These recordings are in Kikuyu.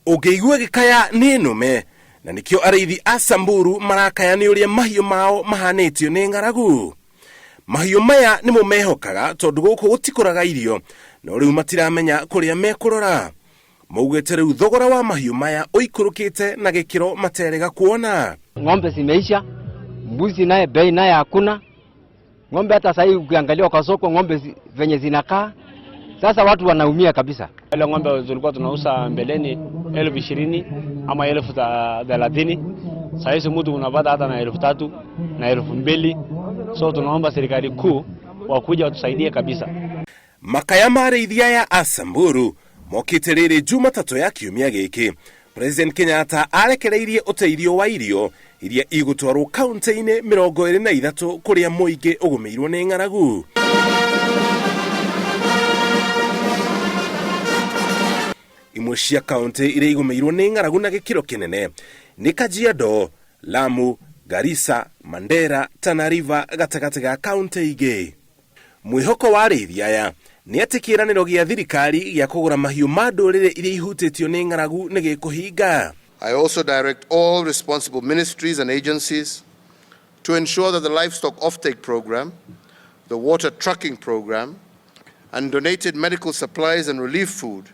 Ũngĩigua gĩkaya nĩ nũme, na nĩkĩo arĩithi a Samburu marakaya nĩ ũrĩa mahiũ mao mahanĩtio nĩ ng'aragu. Mahiũ maya nĩmo mehokaga tondũ gũkũ gũtikũraga irio, no rĩu matiramenya kũrĩa mekũrora. Maugĩte rĩu thogora wa mahiũ maya ũikũrũkĩte na gĩkĩro materĩga kuona. Ng'ombe zimeisha, mbuzi naye bei naye hakuna. Ng'ombe hata sahii ukiangalia kwa soko ng'ombe venye zinakaa sasa, watu wanaumia kabisa. Ile ng'ombe tulikuwa tunauza mbeleni 20,000 ama 30,000, saa hizi mtu unapata hata na 3,000 na 2,000. So tunaomba serikali kuu wakuja watusaidie kabisa. Makaya ma arĩithi aya a Samburu mokĩte rĩrĩ Jumatatũ ya kiumia gĩkĩ President Kenyatta arekereirie ũteithio wa irio iria igũtwarwo kaunti-inĩ 23 kũrĩa mũingĩ ũgũmĩirwo nĩ ng'aragu. Imwe cia kaunti iria igũmĩirwo nĩ ng'aragu na gĩkĩro kĩnene nĩ Kajiado, Lamu, Garissa, Mandera, Tana River gatagatĩ ga kaunti ingĩ. Mwĩhoko wa arĩithi aya nĩ atĩ kĩĩranĩro gĩa thirikari gĩa kũgũra mahiũ ma ndũrĩrĩ iria ihutĩtio nĩ ng'aragu nĩ gĩkũhinga. I also direct all responsible ministries and agencies to ensure that the livestock offtake program, the water trucking program, and donated medical supplies and relief food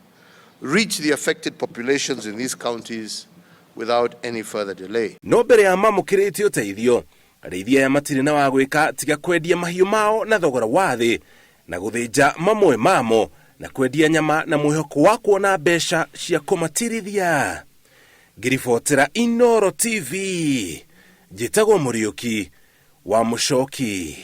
reach the affected populations in these counties without any further delay. No mbere ya mamũkĩrĩte ũteithio, arĩithi aya matirĩ na wa gwĩka tiga kwendia mahiũ mao na thogora wa thĩ na gũthĩnja mamwe mamo na kwendia nyama na mwĩhoko wa kuona mbeca cia kũmatirithia. Ngĩribotera Inooro TV, njĩtagwo Mũriũki wa Mũcoki.